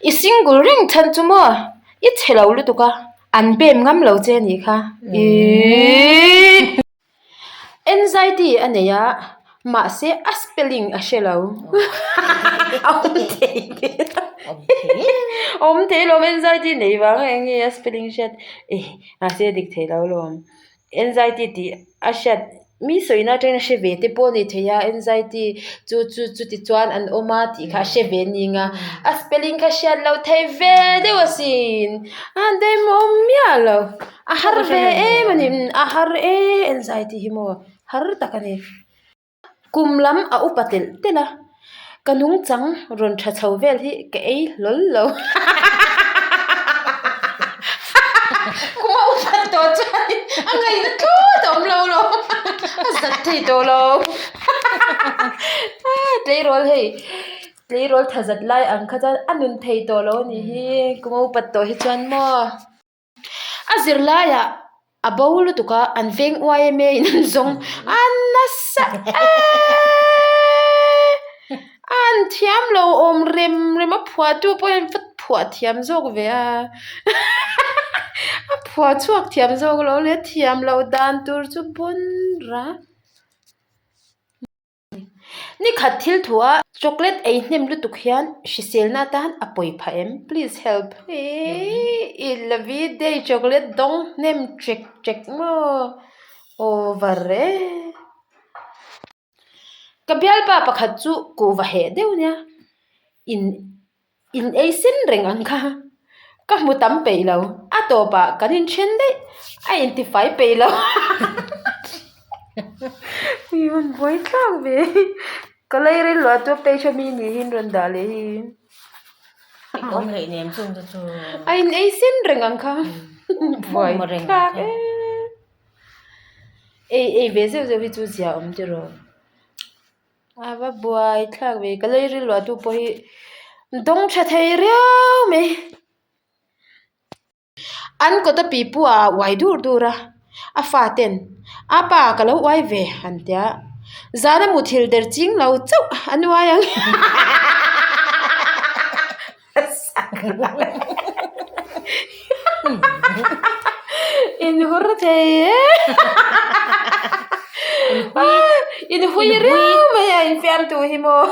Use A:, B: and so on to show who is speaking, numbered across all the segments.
A: I single reng chhan chu maw i chhe lo lutuk a, an bem ngam lo che anih kha. Iiii. Anxiety a nei a, mahse a spelling a hre lo. A awm thei a awm thei alawm anxiety nei vang a eng nge a spelling hriat eh mahse a dik thei lo alawm. Anxiety tih a hriat mi sawina atangin a hre ve te pawh a ni thei a anxiety chu chu chuti chuan an awm a tih kha a hre ve ning a a spelling kha hriat loh theih ve deuh asin a demawm miah lo a har ve em a ni a har em anxiety hi maw har tak a ni. Kum lam a upa telh telh a, ka nungchang rawn tha chho vel hi ka ei hlawl lo. Kum a upa tawh chuan a ngaihna tlut a awm lo lo, a zat thei tawh lo. Tleirawl hei, tleirawl tha zat lai ang kha chuan a nun thei tawh lo a nih hi, kum a upat tawh hi chuan maw. A zirlaiah a bo lutuk a, an veng yma in an zawng a nasa eeeee an thiam lo awm rem rem a phuahtu pawh hian va phuah thiam zawk ve a a phuah chhuak thiam zawk lo le thiam loh dan tur chu pawn ra. Ni khat thil thu a chocolate ei hnem lutuk hian hriselna atan a pawi phah em? Please help. Eii i lavi day chocolate dawng hnem ṭek ṭek maw? Over e. Ka bialpa pakhat chu kuhva heh deuh nia in In ei sen reng ang kha ka hmu tam peih lo a tawpah kan inthen daih a intifai peih lo mi rawn buai thlak ve ka lei ril luah chu page a mi ni hi an rawn dah leh hi a in ei sen reng ang kha buai thlak e ei ei ve zeuh zeuh hi chu zia awm tiraw. A va buai thlak ve ka lei rilru ah tu pawh hi dawng tha thei riau mai an kawta pipu ah a uai dur dur a a fa ten a pa ka lo uai ve an tia zan a muthilh der ching lo chauh an uai ang Inhur thei e inhui riau mai a infiamtu hi maw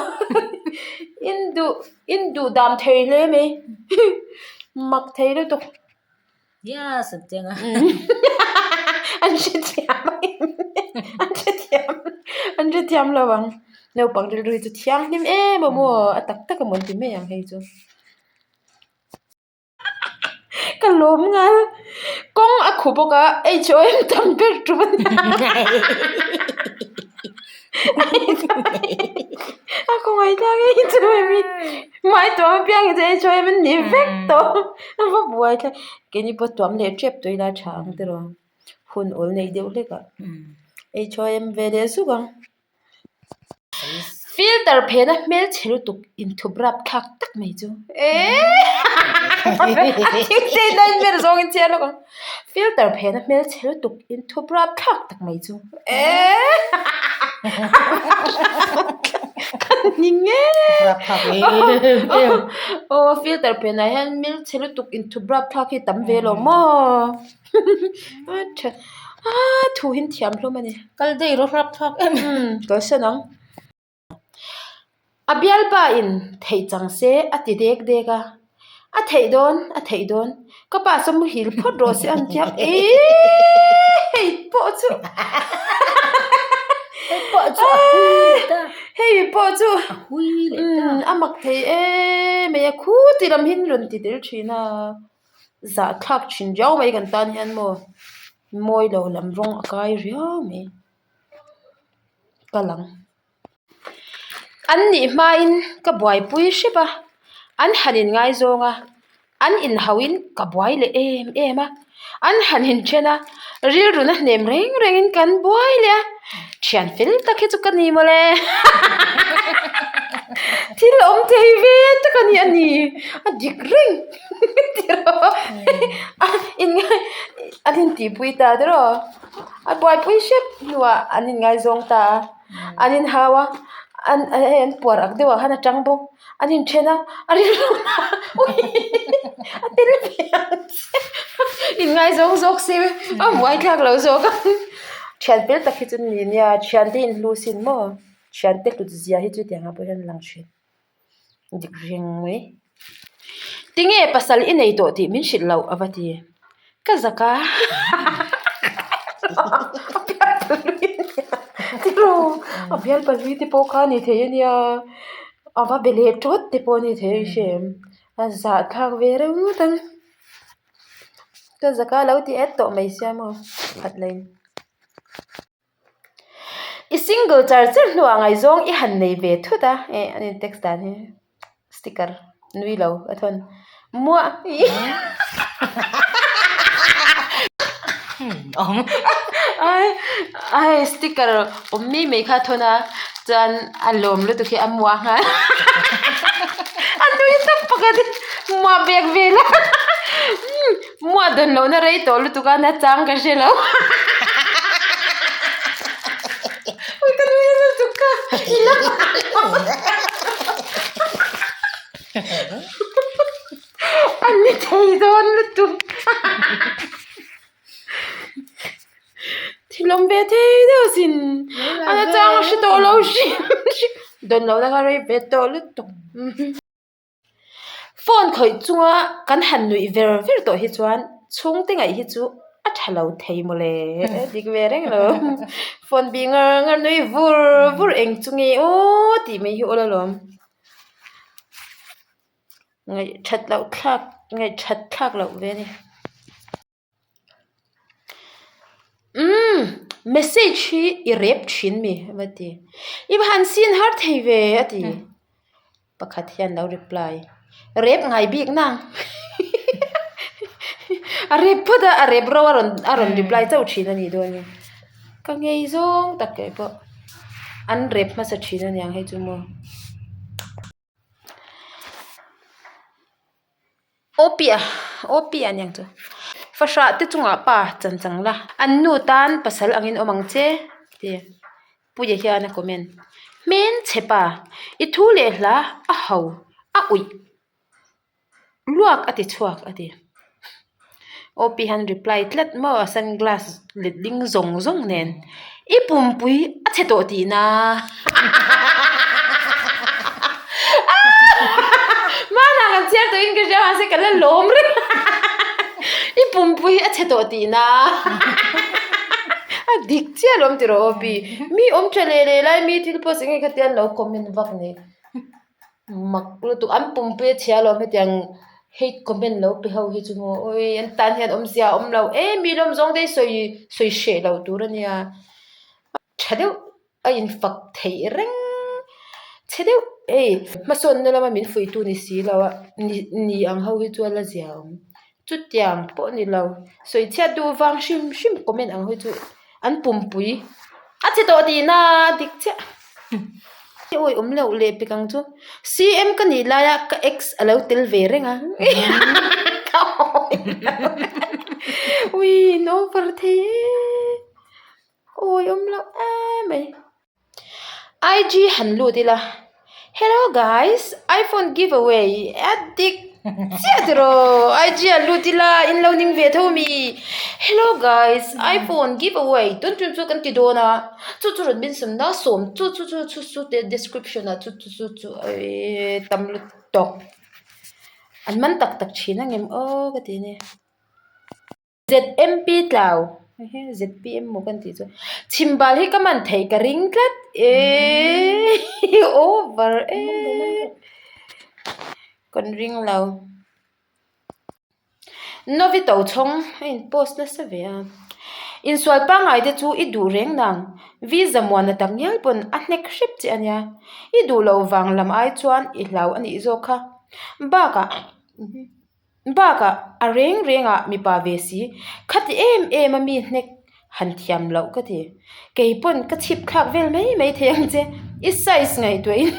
A: induh induh dam thei hle mai mak thei lutuk an hrethiam an hrethiam an hrethiam lo ang naupang rilru hi chu thianghlim em a maw a tak tak amaw an ti mai ang hei chu ka lawm nghal kawng a khu bawk a HOM tam ber tum a nia a khawngaih thlak e HOM hi hmai tuam apiang hi chu HOM an ni vek tawh a va buai thlak keini pawh tuam leh tep tawh ila tha ang tiraw hun awl neih deuh hlek ah HOM ve leh zuk ang. Filter phena hmelchhe lutuk inthup rap thlak tak mai chu filter phena hmelchhe lutuk inthup rap thlak tak mai chu aw filter phenah hian hmelchhe lutuk inthup rap thlak hi tam ve lo maw. A tha a thu hi an thiam hlawm a ni.
B: Kal daih rawh hrap thlak em.
A: Umm kalsan ang. A bialpa in theih chang se a ti dek dek a, a theih dawn a theih dawn ka pa saw muhil phawt rawh se an tia eeii hei pawh chu
B: hei pawh chu a hui leh ta
A: hei pawh chu
B: a hui leh ta
A: a mak thei em mai a khuti lam hi an rawn ti tel thin a. Zahthlak thin riau mai kan tan hian maw mawi lo lam rawng a kai riau mai ka lang an nih hmain ka buaipui hrep a an han in ngaizawng a an inhauhin ka buai leh em em a an han inthen a rilru na hnem reng rengin kan buai leh a thian fel tak hi chu ka ni mawle thil awm thei ve tak a ni a ni a dik reng. An intihpui ta tiraw a buaipui hrep hnuah an inngaizawng ta a an inhau a an hei an puar ak deuhah khan a tang bawk an inthen a a rilru ui. Inngaizawng zawk se a buaithlak lo zawk a. Thian fel tak hi chu ni nia, thiante inhlu sin maw? Thiante hlut zia hi chu tiang ah pawh hian a lang thin. Dik reng mai. Tinge pasal i nei tawh tih min hrilh loh a va ti. Ka zak a. A bial pahlui a nia. Tiraw a bial pahlui te pawh kha a ni thei a nia. A va be leh tawt te pawh a ni thei a i hre em. A zahthlak ve reuh ngawt ang. Ka zak a lo ti et tawh mai sia maw khat leh in. I single char char hnuah ngaihzawng i han nei ve thut a eh an in text dan hi sticker nui lo a thawn muah ai ai sticker awm mi mai kha a thawn a chuan a lawm lutuk hi a muah nghal a nui tak pakhat hi muah bek vel a Muah dawn lohna rei tawh lutuk a nachang ka hre lo. Ui ka nui nasa lutuk ka i la A ni thei dawn lutuk. Thil awm ve thei deuh asin. A nachang a hre tawh lo hrim hrim. Dawn lohna kha rei ve tawh lutuk. Phone khawih chunga kan han nuih ver ver tawh hi chuan chhungte ngaih hi chu a tha lo thei mawle dik ve reng lo. Phone bih ngar ngar nui vur vur eng chu nge aw tih mai hi awl alawm. Ngaih that loh thlak ngaih that thlak loh ve a ni. Umm message hi i rep thin mi a ti i va han sin har thei ve a ti pakhat hian lo reply rep ngai bik nang a rep phawt a a rep ro a rawn a rawn reply chauh thin a nih dawn hi ka ngei zawng tak kei pawh an rep hmasa thin a niang hei chu maw. Awpia awpia aniang chu fahrah te chungah pa chan chang la an nu tan pasal angin awm ang che ti puia hian a comment hmelchhe pa i thu leh hla a ho a uih luak a ti chhuak a ti awpi hian reply tlat maw a sunglass letling zawng zawng nen i pumpui a chhe tawh tihna hmanah kan chhiar tawhin ka hria mahse ka la lawm reng i pumpui a chhe tawh tihna a dik chiah alawm tiraw awpi mi awm tha leh leh lai mi thil post eng nge khatia an lo comment vak ni. Mak lutuk an pumpui a chhia alawm hetiang hate comment lo pe ho hi chu maw awi an tan hian awmzia a awm lo em mi lawm zawng te hi sawi sawi hreh loh tur a nia tha deuh a infak theih reng chhe deuh hei hmasawnna lama min fuihtu ni si lo a ni ni ang ho hi chu a la zia awm chutiang pawh ni lo sawi chhiat duh vang hrim hrim comment ang ho hi chu an pumpui a chhe tawh tihna dik chiah. Awi awm loh leh pek ang chu CM ka nih laia ka ex a lo tel ve reng a ka awi lo ui in over thei e awi awm loh em mai IG han lut ila hello guys iphone give away a dik chiah tiraw IG han lut ila in lo ning ve tho ami hello guys iphone give away tun tun chu kan ti dawn a. Chu chu rawn mention na sawm chu chu chu chu chu te description ah chu chu chu chu eeee tam lutuk an man tak tak thin ang em aw ka ti a ni zmp tlau zpm maw ka tih chu chhimbal hi ka man theih ka ring tlat eeee over eee kan ring lo. Novi Tochhawng a in post nasa ve a, insual pangngai te chu i duh reng nang, visa muana tak ngial pawn a hnek hrep che a nia, i duh loh vang lam ai chuan i hlau a nih zawk kha, bakah bakah a reng rengah mipa ve si, khati em em a mi hnek han thiam loh ka ti, kei pawn ka chhip thlak vel mai mai thei ang che, i size ngaihtuahin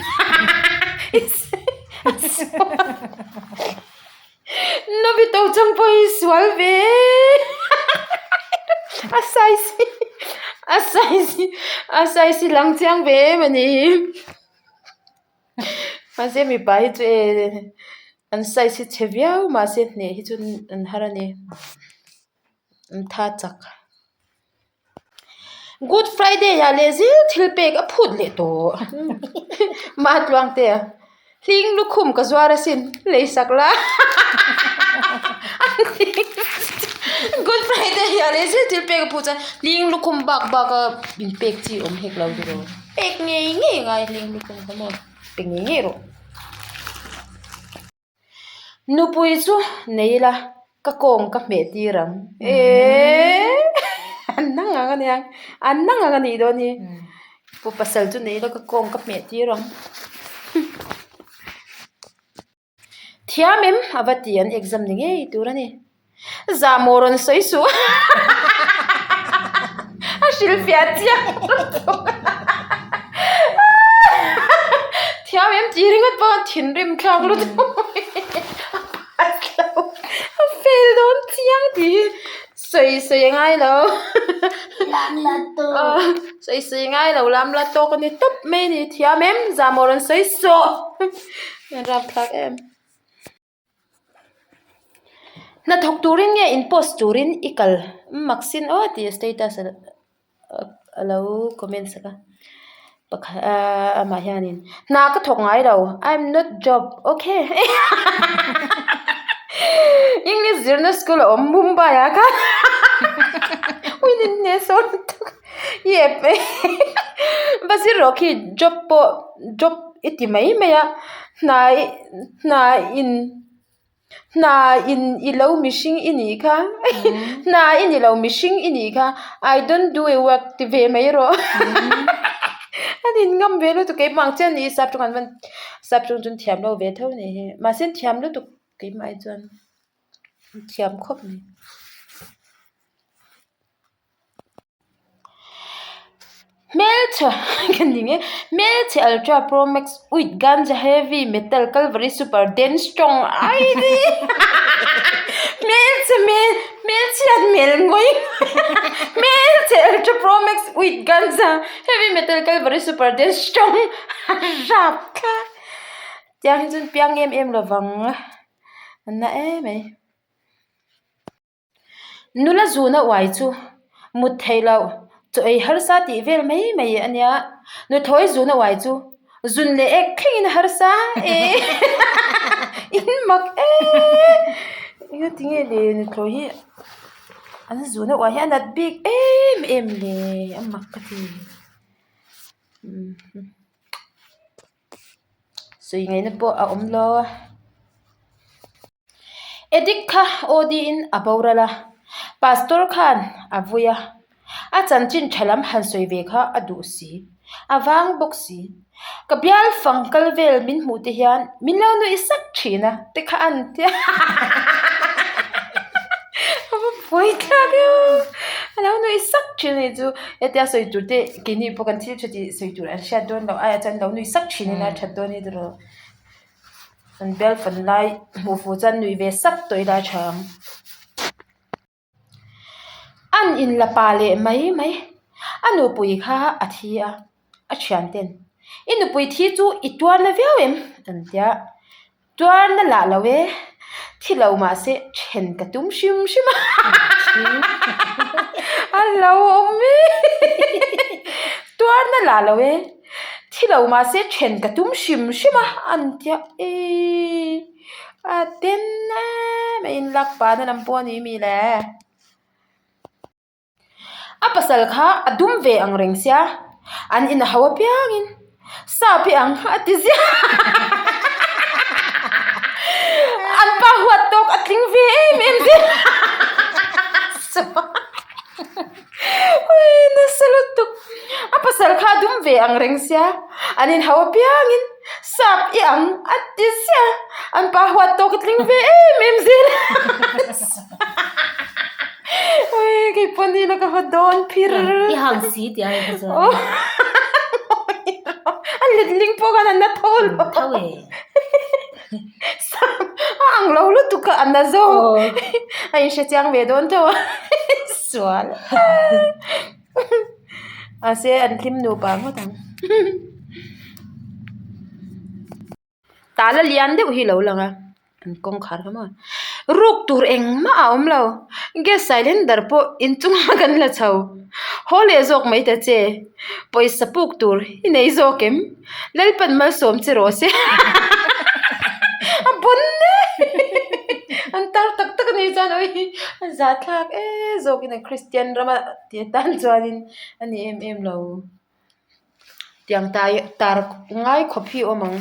A: Novi to chang pawh hi sual ve a size hi a size hi a size hi lang chiang ve em a ni mahse mipa hi chu e an size hi chhe viau mahse hneh hi chu an har a ni. An tha chak. Good Friday ah leh zil thil pek a phut leh tawh. Mah tluang te a hling lukhum ka zuar asin lei sak la. Good Friday ah leh zil thil pek a phut chuan hling lukhum bak bak a in pek chi awm hek lo tiraw. Pek ngei ngei a ngai hling lukhum kha maw pe ngei ngei rawh. Nupui chu nei ila ka kawng ka hmeh tir ang eeee an na ngang a nia an na ngang a nih dawn hi pu pasal chu nei ila ka kawng ka hmeh tir ang thiam em a va ti an exam ni ngei tur a ni. Zahmawh rawn sawi suh a hrilhfiah chiang lutuk thiam em tih ringawt pawh a thinrim thlak lutuk a lo a fail dawn chiang tih hi sawi sawi a ngai lo sawi sawi a ngai lo lam la tawk a ni tawp mai a ni thiam em zahmawh rawn sawi suh a rapthlak em. Hnathawk turin nge in post turin i kal mak sin aw tih status a lo comment sak a pakhat ahh amah hianin hna ka thawk ngai lo I am not job okay English zirna school a awm Mumbai ah khan ui nin hneh sawn lutuk va zir rawh khi job pawh job i ti mai mai a hna hna in hna in i lo mihring i nih kha hna i ni lo mihring i nih kha I don't do a work ti ve mai rawh a nin ngam ve lutuk keimah ang chiah a ni sap tawng an van sap tawng chu an thiam lo ve tho a nih hi mahse an thiam lutuk keimah hi chuan an thiam khawp mai. Hmelchhe ka ni nge hmelchhe ultra pro max with ganja heavy metal calvary super dense strong ai ni hmelchhe hmel hmelchhiat hmel ngawih hmelchhe ultra pro max with ganja heavy metal calvary super dense strong rap kha tiang hi chuan piang em em lovang a na em mai. Nula zuna uai chu mut theih loh chaw ei harsa tih vel mai mai a nia. Nuthawi zuna uai chu zun leh ek thlengin a harsa e in mak e engati nge le nuthlawi hi an zuna uai hi a nat bik em em le a mak ka ti. Sawi ngaihna pawh a awm lo. Addict kha OD in a boral a, Pastor khan a vui a, a chanchin tha lam han sawi ve kha a duh si, a vang bawk si. Ka bial fang kal vel min hmuh te hian min lo nuih sak thin a te kha an ti a a va buai thlak e aw a lo nuih sak thin a nih chu hetia sawi tur te keini pawh kan thil tha tih sawi tur an hriat dawn loh aiah chuan lo nuih sak thin ila that dawn hi tiraw. An bial fan lai hmuh fuh chuan nuih ve sak tawh ila a tha ang. An in la pa leh mai mai a nupui kha a thi a a thian ten i nupui thi chu i tuar na viau em an tia tuar na lah lo e thi lo mahse then ka tum hrim hrim a a lo awm e tuar na lah lo e. Thi lo mahse then ka tum hrim hrim a an tia eii a ten em a inlak pah na lam pawh a ni mi le. A pasal kha a dum ve ang reng sia an in a ho apiangin sap hi ang a ti ziah an pa huat tawk a tling ve em em zel Ui nasa lutuk a pasal kha a dum ve ang reng sia an inhau apiangin sap i ang a ti ziah an pa huat tawk a tling ve em em zel ui kei pawh ni la ka haw dawn phir
B: i hang si tih ai kha chuan
A: a letling pawh khan a na tho lo
B: tho e
A: A ang lo lutuk a, a na zawk. A inhre chiang ve dawn tho a, sual. Mahse an hlim nupa ngawt ang. Tala lian deuh hi a lo lang a, an kawngkhar kha maw. Ruk tur engmah a awm lo. Gas cylinder pawh inchungah kan la chho. Haw leh zawk mai ta che. Pawisa puk tur i nei zawk em? Lalpan malsawm che rawh se. A bawn e! An tar tak tak a nih chuan awi a zahthlak e zawkin a Kristian rama ti atan chuanin a ni em em lo. Tiang tai tar ngai khawp hi a awm ang.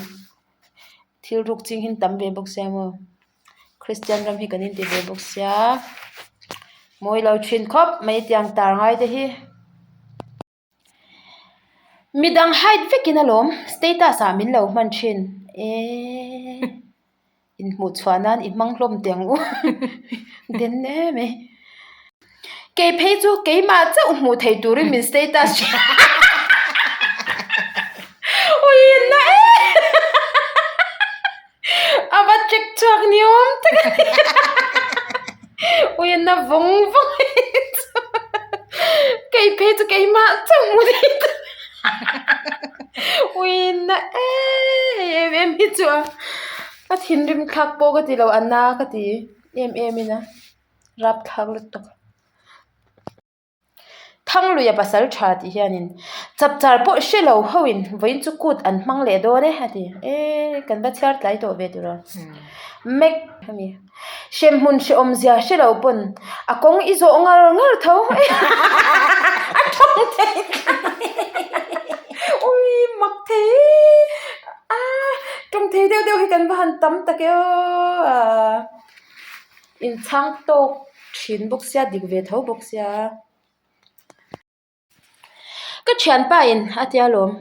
A: Thil ruk ching hi an tam ve bawk sia maw Kristian ram hi kan inti ve bawk sia mawi lo thin khawp mai tiang tar ngai te hi. Midang hide vekin alawm status ah min lo hman thin eeee inhmuh chhuah nan i hmang hlawm teh ang u den em mai. Kei phei chu keimah chauh hmuh theih turin min status thin ui na e a va check chhuak ni awm tak a ni ui na vawng vawng kei phei chu keimah chauh hmuh theih tur ui na e hei em em hi chu a a thinrim thlak pawh ka ti lo a na ka ti em em in a. Rapthlak lutuk. Thangluia pasal tha tih hianin chapchar pawh hre lo ho in vawiin chu kut an hmang leh dawn e a ti. Eee kan va chhiar tlai tawh ve tur a. Mek a ni. Hremhmun hrehawm zia hre lo pawn a kawng i zawh ngar ngar tho. A thawng thei Ui mak thei a tawng thei deuh deuh hi kan va han tam tak e aw. Inchhang tawk thin bawk sia dik ve tho bawk sia. Ka thianpa in a tia lawm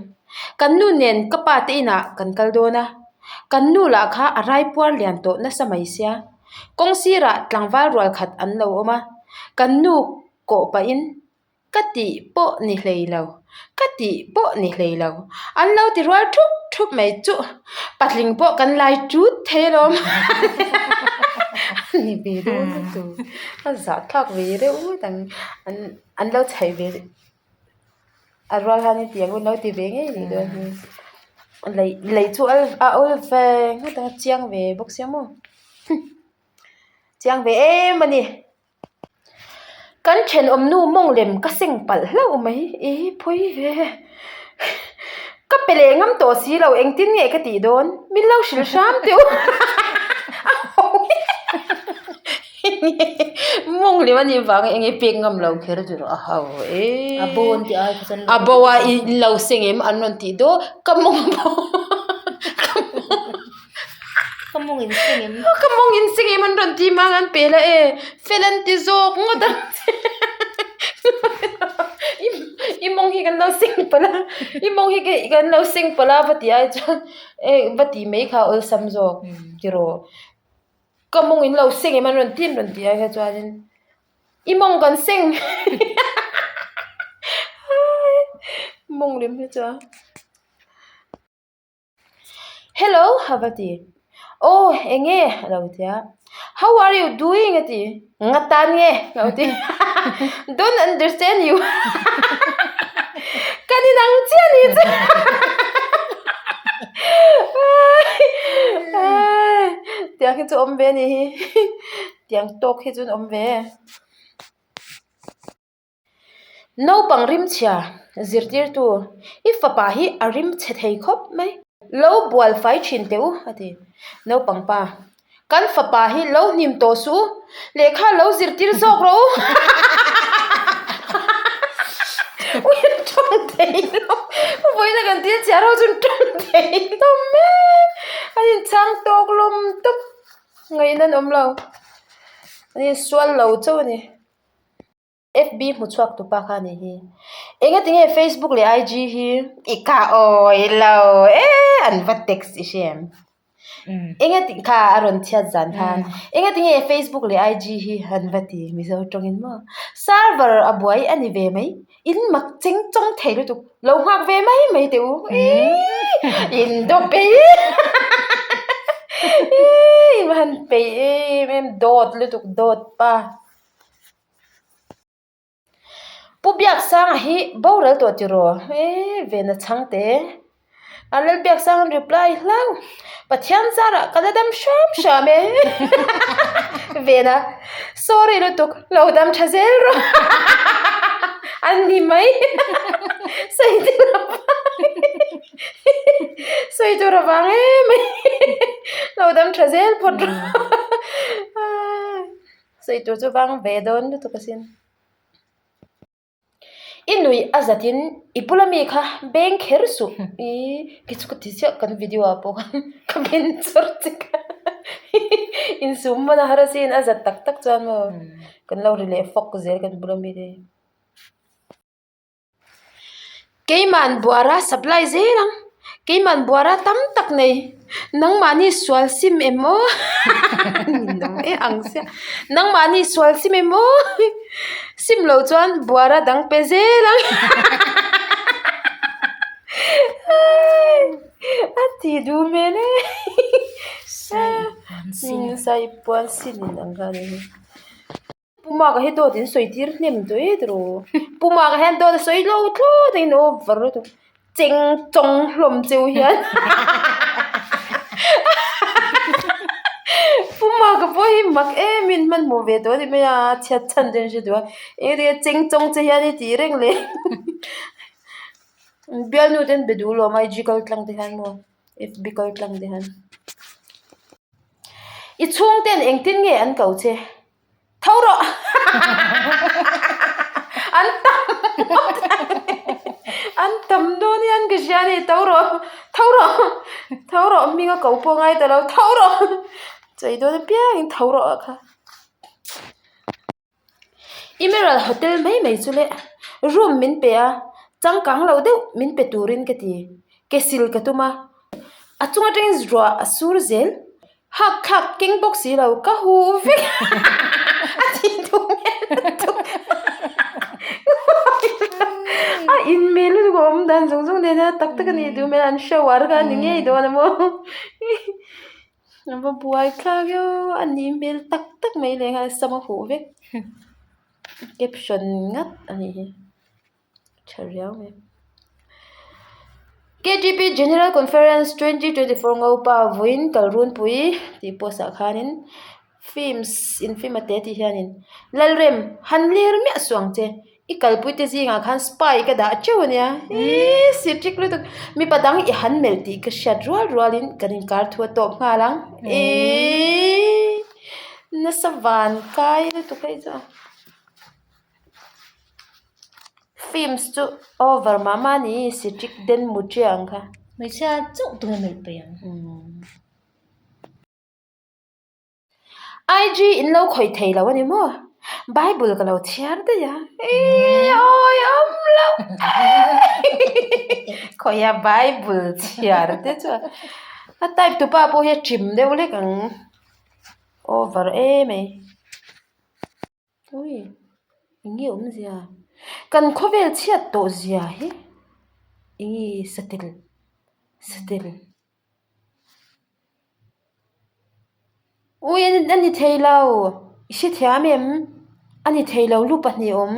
A: kan nu nen ka pa te inah kan kal dawn a kan nu lah kha a raipuar lian tawh nasa mai sia kawng sirah tlangval rual khat an lo awm a kan nu kawh pahin Ka tih pawh ni hlei lo, ka tih pawh ni hlei lo. An lo ti rual thup thup mai chuh. Patling pawh kan lai tut thei alawm. A ni ve dawn a tu. A zahthlak ve reuh ngawt ang. An an lo chhaih ve a rual khan hetiang hun lo ti ve ngei ni dawn hi. Lei lei chu a awl ve ngawt ang a chiang ve bawk sia maw. Chiang ve em a ni. Kan thenawm nu mawng lem ka seng palh hlauh mai i phawi ve ka pe leh ngam tawh si lo engtin nge ka tih dawn min lo hrilh hram teh u a ho mawng lem a nih vang eng nge pek ngam lo kher chu a ho e
B: a bo an tih ai kha chuan
A: a bo a in lo seng em an rawn tih dawn ka mawng a bo ka mawng.
B: Ka mawng in seng em?
A: Ka mawng in seng em an rawn ti mang an pe la e. Fel an ti zawk ngawt ang che. I mawng hi kan lo seng palh a, i mawng hi kan lo seng palh a va ti ai chuan e va ti mai kha awlsam zawk tiraw. Ka mawng in lo seng em an rawn ti an rawn ti ai kha chuanin i mawng kan seng mawng lem hi chuan. Hello a va ti. Aw eng nge a lo ti a. How are you doing a ti. Nga tan nge a lo ti. Don't understand you Kan inang chiah a ni chu. Tiang hi chu awm ve a ni hi. Tiang tawk hi chu an awm ve. Naupang rimchhia zirtirtu, I fapa hi a rimchhe thei khawp mai. Lo bual fai thin teh u, a ti. Naupang pa, Kan fapa hi lo hnim tawh suh u, lehkha lo zirtir zawk rawh u. Ui a tawng thei lo, vawiina kan thil chhiar ho chu an tawng thei hlawm mek. An inchhang tawk lawm tawp, ngaihna an awm lo. An insual lo chauh a ni. FB hmu chhuak tu pa kha a nih hi. Enga tinge Facebook leh IG hi i kha awi lo e an va text i hre em? Enga ti kha a rawn chhiat zan khan enga tinge Facebook leh IG hi an va ti Mizo tawngin maw? Server a buai a ni ve mai in mak cheng chawng thei lutuk lo nghak ve mai mai teh u iiii in dawp peih iiii in va han peih em em dawt lutuk dawt pa. Pu Biaksanga hi boral tawh tiraw eee Vena chhangte a Lal Biaksanga an reply hlau Pathian zarah ka la dam hram hram e. Vena, Sorry lutuk, lo dam tha zel rawh an ni mai. Sawi tur a vang sawi tur a vang em mai. Lo dam tha zel phawt rawh. Sawi tur chu vang ve dawn lutuk asin. I nuih a zatin i bula mi kha beng kher suh ih kei chu ka ti chiah kan video ah pawh khan ka ben chawr che kha insum hman a har asin a zat tak tak chuan maw kan lo ri leh fawk zel kan bula mi te hi. Keiman buara supply zel ang keiman buara tam tak nei nangmahni sual sim em aw ang sia nangmahni sual sim em aw sim lo chuan buara dang pe zel ang a ti duh hmel e sai puan sin in ang kha a ni. Pu Maka hi dawt in sawi tir hnem tawh e tiraw Pu Maka hian dawt a sawi lo thlawt a in over lutuk cheng chawng hlawm cheu hian Pu Maka pawh hi mak em in hmanhmawh ve tawh a ni mai a chhiat chhan te an hre duh a engtin nge cheng chawng che hian i tih reng le bialnu te an be duh lo a IG kal tlang te hian maw FB kal tlang te hian. I chhungten engtin nge an ko che? Tho rawh! An tam ngawt ang An tam dawn hian ka hria a ni. Tho rawh! Tho rawh! Tho rawh hming a ko pawh ngai ta lo. Tho rawh! Chei dawn apiangin tho rawh a kha. Emerald Hotel mai mai chu le room min pe a, changkang lo deuh min pe turin ka ti. Ke sil ka tum a, a chung atangin ruah a sur zel. Hak thlak keng bawk si lo, ka huh vek a ti duh hmel lutuk. A inmel lutuk a awm dan zawng zawng nen a tak tak a nih duh hmel, an shower kha a ni ngei dawn a maw. A va buai thlak eo a nih hmel tak tak mai leh nghal sam a huh vek caption ngat a nih hi tha riau mai. K_T_P General Conference 2024 Ngopa vawiin kalrunpui tih post ah khanin films in film a te tih hianin Lalrem han ler miah suh ang che. I kalpui te zingah khan spy ka dah teuh a nia iiii si ṭik lutuk mipa dang i han melh tih ka hriat rual rualin kan inkar thu a tawp nghal ang iiii nasa van kai lutuk hei chu films chu over mah mah a ni si ṭik den mutria ang kha.
B: Hmeichhia chauh tunge melh peih ang.
A: IG in lo khawih thei lo a ni maw? Bible ka lo chhiar daih a, ih awi awm lo khawiha Bible chhiar te chuan a type tupa pawh hi a chim deuh lek ang over em mai. Ui eng nge awmzia kan khawvel chhiat tawh zia hi eng nge satel satel. Ui a ni thei lo i hrethiam em a ni thei lo lu pahnih awm.